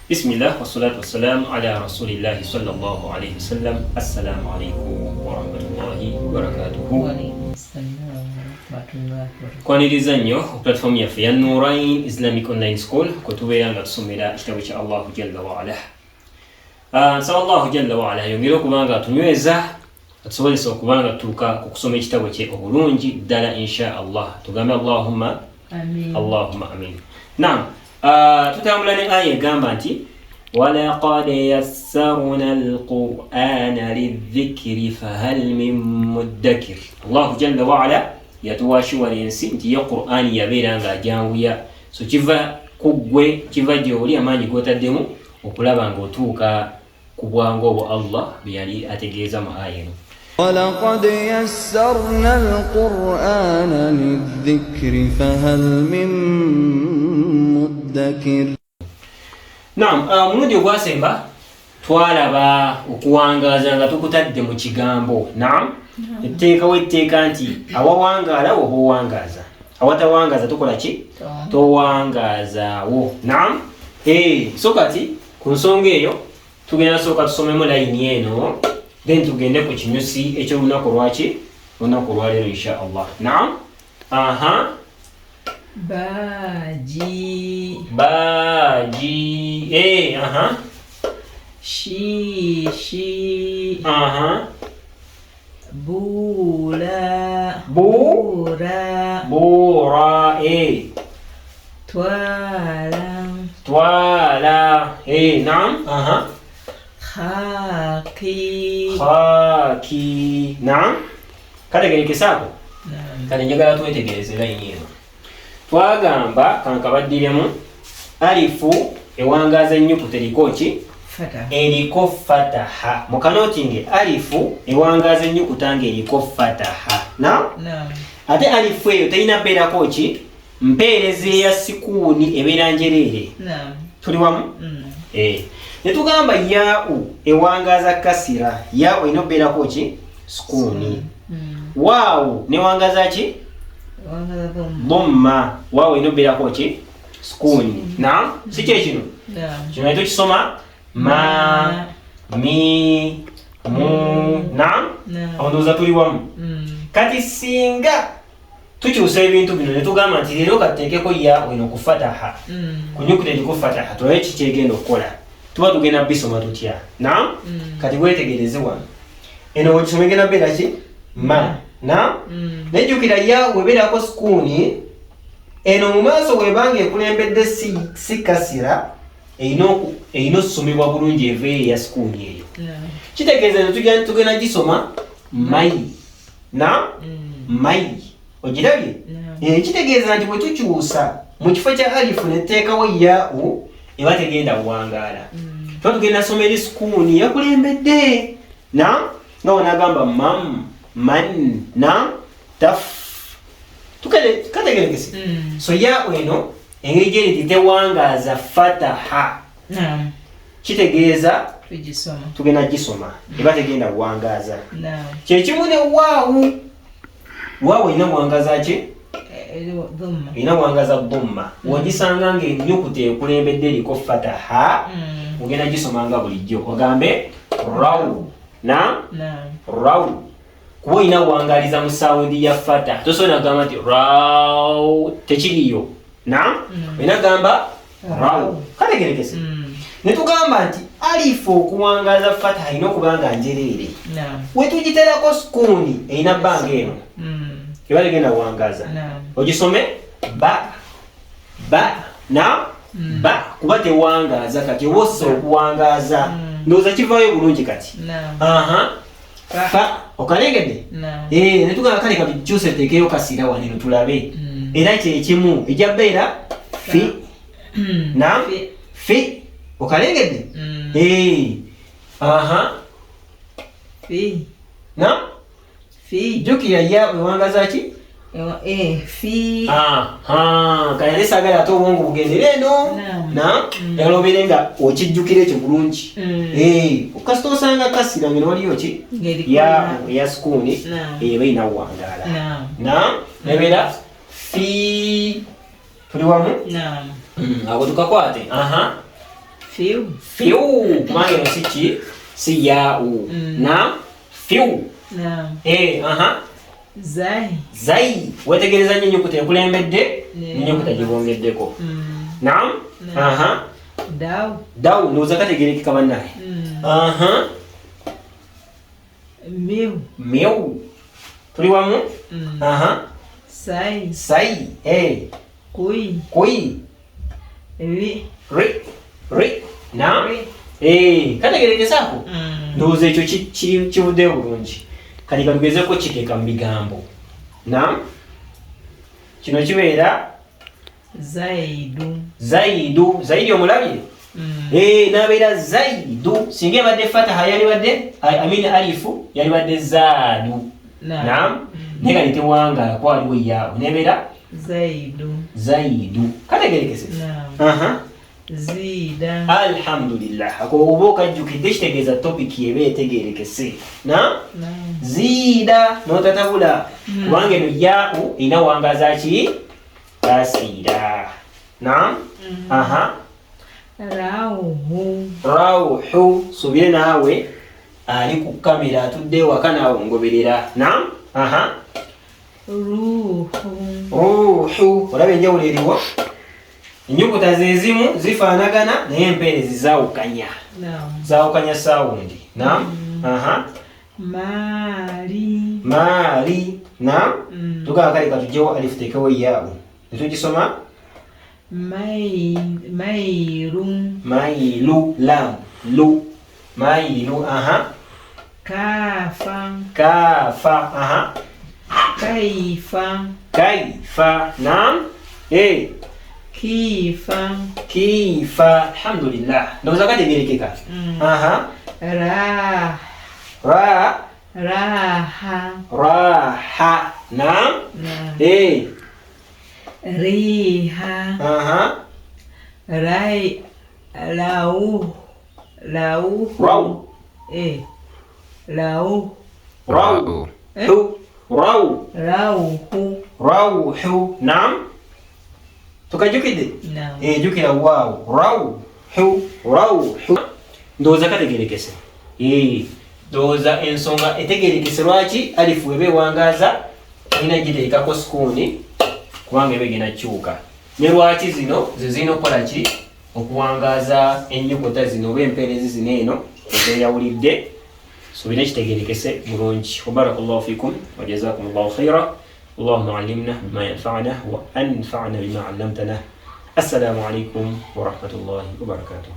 Bismillah wassalatu wassalamu ala rasulillahi sallallahu alayhi wasallam. Assalamu alaikum warahmatullahi wabarakatuhu. Kwaniriza nnyo ku platform yaffe ya Nurain Islamic Online School kwe tubeera nga tusomera ekitabo kya Allahu jalla waala. Nsaba Allahu jalla waala ayongere okuba nga atunyweza, atusobozesa okuba nga tutuuka ku kusoma ekitabo kye obulungi ddala insha Allah. Tugambe Allahumma amin. Allahumma amin. Naam. Tutambula ne aya egamba nti walaqad yassarna alqur'ana lidhikri fahal min muddakir. Allahu jalla waala yatuwa assurance nti ye Qur'ani yabeera nga ajanguya, so kiva ku ggwe, kiva gy'oli amaanyi g'otaddemu okulaba ng'otuuka ku bwangu obwo Allah bwe yali ategeeza mu aya eno. Walaqad yassarna alqur'ana lidhikri fahal min muddakir. Naam, omulundi ogwasemba twalaba okuwangaaza nga tukutadde mu kigambo. Naam, etteekawo etteeka nti awawangaala oba owangaaza, awatawangaaza tukola ki? Towangaazaawo. Naam, so kati ku nsonga eyo tugenda sooka tusomemu layini eno, then tugende ku kinyusi eky'olunaku lwaki, olunaku olwaleero insha Allah. Naam, aha. Baji. Baji. Aha. Shi shi. Aha. Bula. Bu. Bura. Bura. Twala. Twala. Naam. Aha. Khaki. Khaki. Naam. Kategerekesaako? Naam. Kale njagala twetegereze layini eno. Twagamba kankabaddiremu alifu ewangaaza ennyukuta eriko ki? Fataha. Eriko fataha. Mukanootinge alifu ewangaaza ennyukuta ng'eriko fataha. Naam? Naam. Ate alifu eyo terina beerako ki? Mpeerezi eya sikuuni ebeera njereere. Naam. Tuli wamu? Mm. Ne tugamba yaau ewangaaza kasira. Yaau erina okubeerako ki? Sikuuni. Mm. Waawu newangaza ki? Wangaza dhamma. Dhamma. Waawu erina okubeerako ki? Sikuuni. Naam? Si kye kino? Naam. Kino nakyo kisoma ma, mi, mu. Naam? Naam. Awo ndowooza tuli wamu. Mm. Kati singa tukyusa ebintu bino ne tugamba nti leero katuteekeko ya eno ku fataha, Mm. ku nyukuta eriko fataha, tulabe ki kyegenda okukola. Tuba tugenda bisoma tutya? Naam? Mm. Kati weetegereze wano, eno wegisoma egenda beera ki? Ma. Naam? Mm. Nejjukira ya webeerako sukuuni eno mu maaso webanga ekulembedde si kasira, erina okusomebwa bulungi eveeyo eya sukuuni eyo. Naam. Kitegeeza nti tugenda gisoma mayi. Naam? Mm. Mayi. Ogirabye? Naam. Kitegeeza nti bwe tukyusa mu kifo kya alifu ne tuteekawo yaau eba tegenda buwangaala. Mm. Tuba tugenda soma eri sukuuni yakulembedde. Naam? Nga wanaagamba mam, man, naam, taf. Kategerekese. Mm. So yaau eno engeri gyeri nti tewangaaza fataha. Naam. Kitegeeza Tugisoma. tugenda gisoma eba tegenda buwangaaza. Naam. Kyekimu ne waawu. Waawu erina buwangaaza ki? Dhamma. Erina buwangaaza dhamma. W'ogisanga ng'ennyukuta ekulembedde eriko fataha, Mm. ogenda gisoma nga bulijjo. Ogambe rawu. Naam? Naam. Rawu. Kuba olina buwangaaliza mu sawundi ya fataha. Tosobola kugamba nti rawu, tekiriyo. Naam? Mm. Olina kugamba rawu. Rawu. Kategerekese. Mm. Ne tugamba nti alifu okuwangaaza fataha erina okuba nga njereere. Naam. We tugiterako sukuuni erina bbanga eno. Mm. Eba tegenda kuwangaaza. Naam. Ogisome ba ba na Mm. ba kuba tewangaaza kati oba ossa okuwangaaza. Mm. Ndowooza kivaayo bulungi kati. Naam. Aha. Fa. Fa okalengedde? Naam. Ne tugamba kale katukyuse tuteekeyo kasira wano eno tulabe. Mm. Era kyekimu ejja bbeera fi. Mm. Naam. Fi. Fi okalengedde? Mm. Aha. Fi. Naam. Fi. Jjukira ya wewangaza ki? Fi. Aha, kale naye saagala ate obwongo bugendere eno. Naam. Naam. Mm. Njagala obeere nga okijjukira ekyo bulungi. Mm. Kasita osanga kasira ngeno waliyo ki? Ng'eriko Ya ya. eya sukuuni Naam. eba erina buwangaala. Naam. Naam. Nebeera fi. Tuli wamu? Naam. Ako tukakwate. Aha. Fiu. Fiu kubanga eno si ki si yau. Na fiu. Naam. Aha. Zai. Zai wetegereza nnyo ennyukuta ekulembedde n'ennyukuta gibongeddeko. Naam. Aha. Dau. Dau ndowooza kategerekeka bannaye. Aha. Miu. Miu tuli wamu. Aha. Sai. Sai. Kui. Kui. Ri. Ri. Ri. Naam. Kategerekesaako. Ndowooza ekyo kivuddeyo bulungi. Kati katugezeko kiteeka mu bigambo. Naam. Kino kibeera Zaidu. Zaidu. Zaidi omulabye? N'abeera Zaidu. Singa ebadde fataha yalibadde I mean alifu yalibadde zaadu. Naam. Naye kati tewangaala kuba waliwo yaawo nebeera Zaidu. Zaidu. Kategerekese. Naam. Aha. Zida. Alhamdulillah. Ako oba okajjukidde kitegeeza topic eba etegerekese. Naam. Naam. Ziida n'otatabula kubanga eno yaau erina wangaza ki? Tasiira. Naam. Aha. Rauhu. Rauhu subire naawe ali ku kamera atudde ewaka naawe ngoberera. Naam. Aha. Ruhu. Ruhu olaba enjawulo eriwo? Ennyukuta ze zimu zifaanagana naye empeerezi zaawukanya. Naam. Zaawukanya saawundi. Naam. Aha. Mali. Maali. Naam. Tugamba kale katugyewo alifu teekewo yaawo. Netugisoma? Mairu. Mailu. Lam. Lu. Mailu. Aha. Kafa. Kafa. Aha. Kaifa. Kaifa. Naam. Kifa. Kifa. Alhamdulillah. Ndowooza kategerekeka. Aha. Ra. Ra. Raha. Raha. Naam. Naam. Riha. Aha. Rai. Lau. Lau. Rau. Lau. Rau. Hu. Rau. Rauhu. Rauhu. Naam. Tukajjukidde? Naam. Jjukira waawo. Rauhu. Rauhu. Ndowooza kategerekese. Ndowooza ensonga etegerekese lwaki alifu eba ewangaaza olina giteekako sukuuni kubanga eba egenda kukyuka. Ne lwaki zino ze zirina okukola ki? Okuwangaaza ennyukuta zino oba empeerezi zino eno ezeeyawulidde. Subire kitegerekese bulungi. Wa barakallahu fikum wa jazakumullahu khaira. Allahumma allimna bima yanfa'una wa anfa'na bima 'allamtana. Assalamu alaykum wa rahmatullahi wa barakatuh.